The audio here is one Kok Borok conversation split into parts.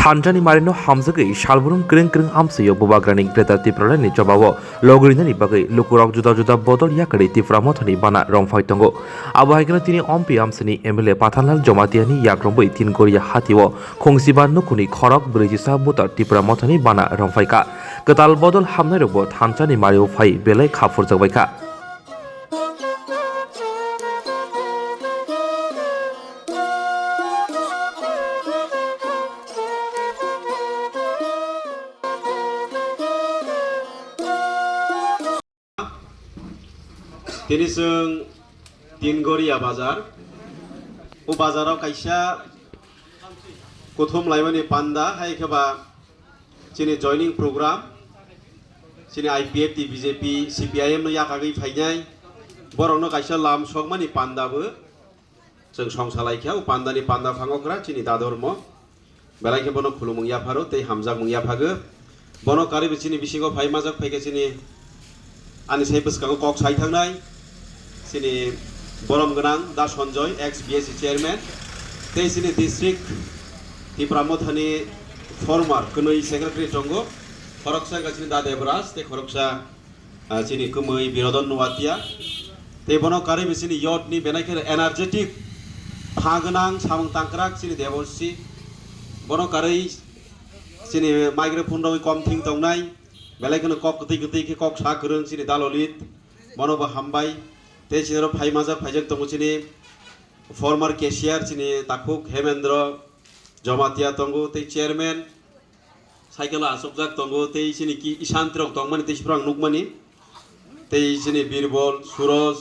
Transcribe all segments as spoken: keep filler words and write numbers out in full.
Thanchani marino hamjagwi salbrum kwrwng kwrwng amsio Bubagrani Greater Tipralandni chobao logorinani bagwi lukurok juda juda bodol yakarwi Tipra Mothani bana romphai tongo. Abo hai kheno tini Ompi amsini M L A Pathanlal Jomatiani yakromwi Tin Goria hatio khungsiba nukhuni khorok brwichisa butar Tipra Mothani bana romphaikha. Kwtal bodol hamnairokbo thanchani mario phai belai kha phurjakbaikha. Tini chwng Tin Goria bazar. O bazaro kaisa kuthum laimani panda, hai khe ba chini joining program, chini I P F T, B J P, C P I M no yakagwi phainai, borokno kaisa lam sokmani panda bo chwng songsa lai kha. O pandani panda phango kra chini dadormo, belai khe bono khulumung yapharo tei hamjakmung yaphago. Bono karwi bo chini bisingo phai majak phai khe chini ani sai bwskango kok sai thangnai chini borom gwnang Da Sanjoy, ex B S C chairman, tei chini district Tipra Mothani former kwnwi secretary tongo, khoroksa wngkha chini Da Debraj tei khoroksa, ah, chini kwmwi Birodon Nuatia. Tei bono karwi bo chini youth ni belai kheno energetic, pha gwnang, samung tangkrak chini Deborsi. Bono karwi chini microphone rogwi kom thing tongnai, belai kheno kok kwtwi kwtwi khe kok sa kwrwng chini Da Lolit, bono bo hambai. Tei chini oro phai majak phaijak tongo chini former cashier chini takhuk Hemendra Jamatia tongo, tei chairman cycle o achukjak tongo, tei chini ki Ishanti rok tongmani tei siphuru ang nukmani, tei chini Birbol Suroj,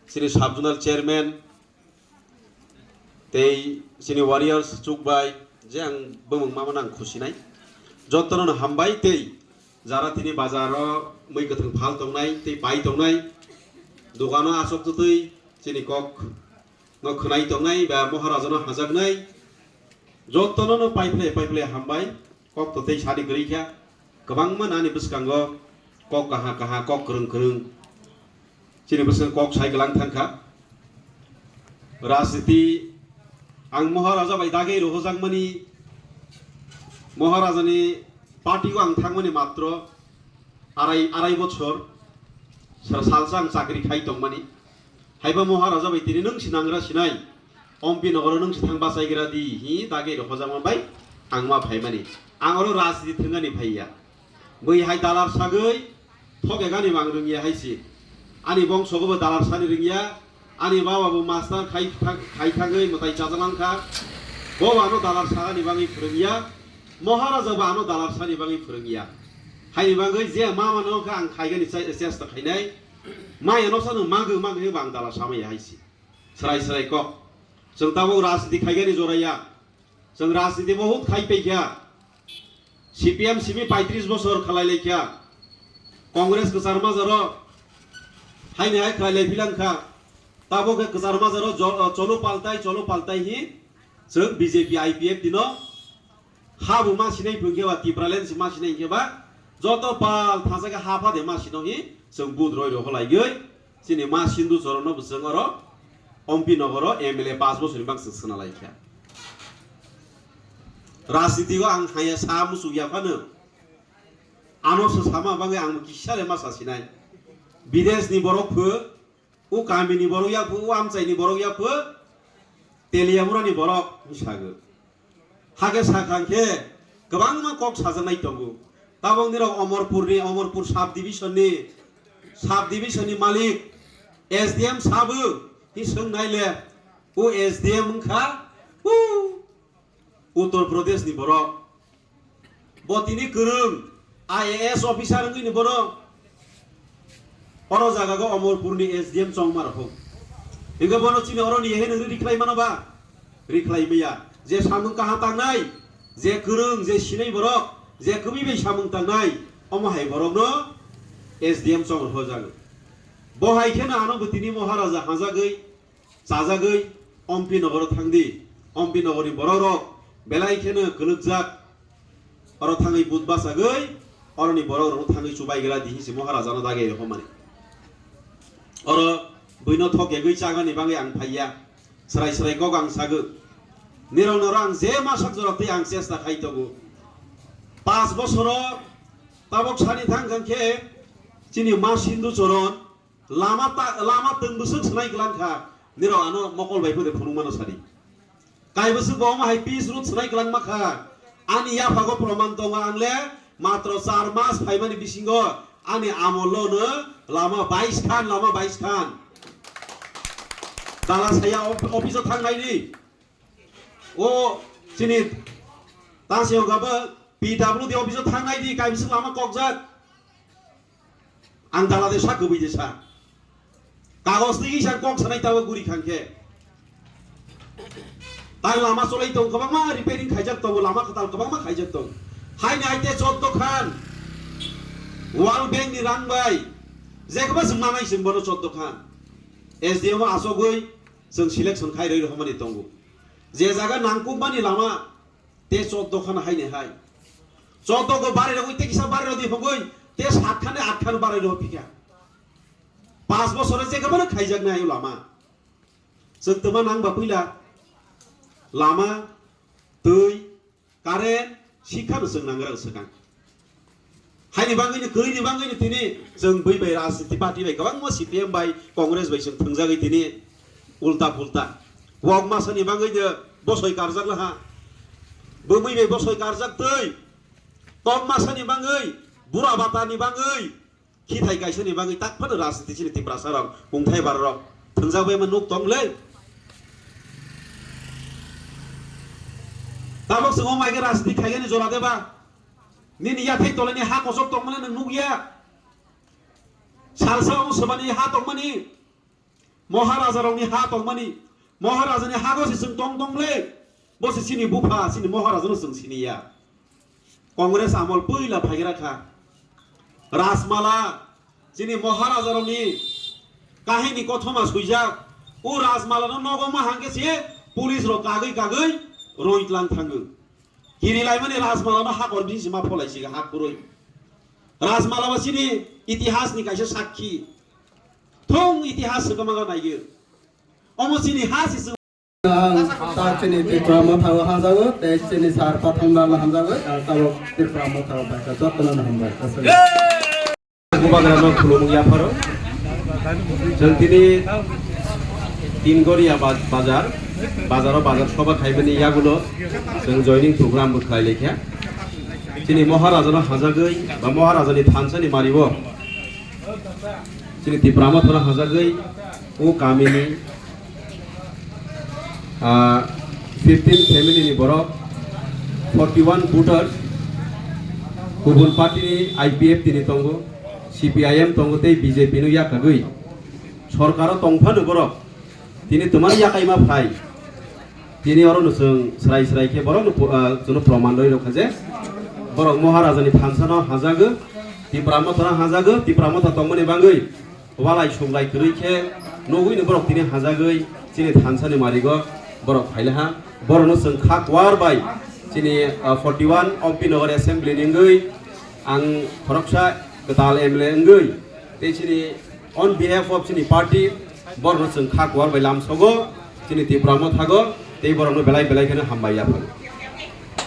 chini sub zonal chairman, tei chini warriors chukbai, je ang bumung mamano ang khusinai. Jotono no hambai tei jara tini bazaro mui kwthwng phal tongnai tei pai tongnai, dogano achuk twtwi chini kok no khwnai tongnai ba Moharaja no hajaknai, jotono no paiphle paiphle hambai. Kok to tei sadi kwrwi kha, kwbangma nani bwskango kok kaha kaha, kok kwrwng kwrwng chini bwskango kok sai glang thang kha. Rajniti ang Moharaja bai dagwi rohojakmani, Moharajani party o ang thangmani matro arai, arai bochor, sal-, salsa ang chakri khai tongmani. Haiba Moharaja bai tini nwng sinangra sinai, Ompi nogoro nwng si thang bachaigra di hi dagwi rohojakma bai ang ma phaimani. Ang oro rajniti thwngani phaiya. Bui hai dalar sagwi thok egani mang rwngya hai si. Ani bongsogo bo dalar sani rwngya. Ani baba bo master khai thang-, khai thangwi mwtai chajalang kha. Bo ano dalar sagani bagwi phwrwngya. Moharaja bo ano dalar sani bagwi phwrwngya. Haini bagwi je ma mano kha ang khaigani cha-, chesta khainai. Maya no sano magwi magwi bo ang dalar samaya hai si. Srai srai kok. Chwng tabuk rajniti khaigani joraya. Chwng rajniti bo huk khai paikha. C P M simi paitris bosor khalai laikha. Congress kwchar majaro haini hai khalai lai philangkha. Tabuk khe kwchar majaro jo-, cholo paltai, cholo paltai hi chwng B J P I P F T no ha bo ma sinai phwrwngkhe ba Tipraland si ma sinai hinkhe ba joto pal thajak ha pha de ma sino hi chwng vote roi rw holaigwi. Chini ma Sindhu Charan no bwswng oro Ompi nogoro M L A paanch bosorni bak swk swna lai kha. Rajniti o ang haya sa muchuk ya phano ano se sama bagwi ang kisa le ma sa sinai. Bidesh ni borok pho, u kami ni borok ya pho, u amchai ni borok ya pho, Teliamura ni borok hinsago. Hakhe sakha khe kwbangma kok sajaknai tongo. Tabok nirok Omorpur ni, Omorpur sub division ni, sub division ni malik S D M sabo hi swngnai le, o S D M wngkha, o Uttar Pradesh ni borok. Bo tini kwrwng I A S officer wngwi ni bono oro jaga go Omorpur ni S D M chongma rok. Hingke bono chini oro ni he nang rikhlai mano ba? Rikhlai maya. Je samung kaham tangnai, je kwrwng, je sinai borok, je kwbwi bai samung tangnai, omo hai borok no S D M chong rok jago. Bo hai khe no ano bo tini Maharaja hajagwi chajagwi Ompi nogoro thangdi. Ompi nogorni borokrok belai kheno kwlwkjak. Oro thangwi but bachagwi oroni borokrokno thangwi chubaigra di hinwi se Maharajano dagi rw hwnmani. Oro buino thok yagwi chagani bagwi ang phaiya. Srai srai kok ang sagwi. Nirok norok ang je masak jora twi ang chesta khai tongo. Pas bosoro tabok sani thang thang khe chini ma Sindhu Choron lama ta, lama twng bwswk swnai kwlang kha, nirok ano mokol bai phone phunuk mano sadi. Kai bwswk bo omo hai pitch road swnai kwlang ma kha. Ani yaphago proman tongo ang le matro char mas phaimani bisingo ani amol lo no lama bais khan, lama bais khan. Dala saya op-, office o thang nai di. O chini ta se o gabo P W D office o thang nai di, kai bwswk lama kokjak. Ang dala de sa, kwbwi de sa. Kagos twi sa kok sanai tabo guri khang khe. Tai lama cholai tong, kwbangma repairing khaijak tongo, lama kwtal kwbangma khaijak tong. Haini aite choddo khan World Bank ni rang bai je kwbangma chwng manai chwng bono choddo khan. S D M o asogwi chwng selection khai rwi rwmani tongo. Je jaga nangkukmani lama te choddo khan haini hai. Choddo go barai rogwi te kisa barai rodi hogwi te sat khan at khan barai rog phika. Pas bosor je kwbangma khaijak nai lama. Chwng twma nang ba puila lama, twi, current, sikha no chwng nangra swkang. Haini bangwi ni, kwrwi ni bangwi ni tini chwng bui bai rajniti party bai kwbangma C P M bai Congress bai chwng thwngjagwi tini ulta pulta. Wok masa ni bangwi de bosoi karjak laha. Bumui bai bosoi karjak twi. Tok masa ni bangwi, bura bata ni bangwi, khithai kaisa ni bangwi tak phano rajniti chini Tiprasa rok, kungthai bara rok thwngjak bai ma nuk tong le. Tabok chwng o mai khe rajniti khaigani jora de ba? Nini yathai tolani ha kosok tongmani nwng nukya. Salsa o swbani ha tongmani, Maharaja rokni ha tongmani, Maharaja ni hago se chwng tong tong le. Bo se chini bupha, chini Maharaja no chwng siniya. Congress amol puila phaigra kha. Rajmala, chini Maharaja rokni kahini kothoma swijak. O Rajmala no nogo ma hangke se police rok kagwi kagwi roitlang thango. Kiri laimani Rajmala no hakor bisi ma pholai siga hak kurui. Rajmala ba chini itihas ni kaisa sakhi. Thung itihas se kwmanga naiyo. Omo chini ha se chwng. Ang ta chini Tipra Motha o hamjago, tei chini sir Patham Lal hamjago, ang tabok Tipra Motha o bai kha, jotono no hambai. Bubagra no khulumung yapharo. Chwng tini Tingoria ba-, bazar, bazaro bazar soba khaimani yagulo chwng joining program bo khlai laikha. Chini Maharaja no hajagwi ba Maharaja ni thansa ni mario chini Tipra Motha no hajagwi o kamini, ah, fifteen family ni borok, forty one voters, kubun party ni I P F T ni tongo, C P I M tongo tei B J P no yakagwi sorkaro tongphano borok tini twmani yakaima phai. Tini oro no chwng srai srai khe borok no, ah, chwngno proman rwi rwkha je borok Maharaja ni thansa no hajago, Tipra Motha no hajago, Tipra Motha tongmani bangwi walai suklai kwrwi khe nugwi no borok tini hajagwi chini thansa ni marigo borok phailaha. Borok no chwng kha kuar bai chini, ah, forty one Ompi Nagar Assembly ni wngwi ang khoroksa kwtal M L A wngwi tei chini on behalf of chini party, borokno chwng kha kuar bai lamsogo, chini Tipra Mothago, tei borokno belai belai kheno hambai yaphago.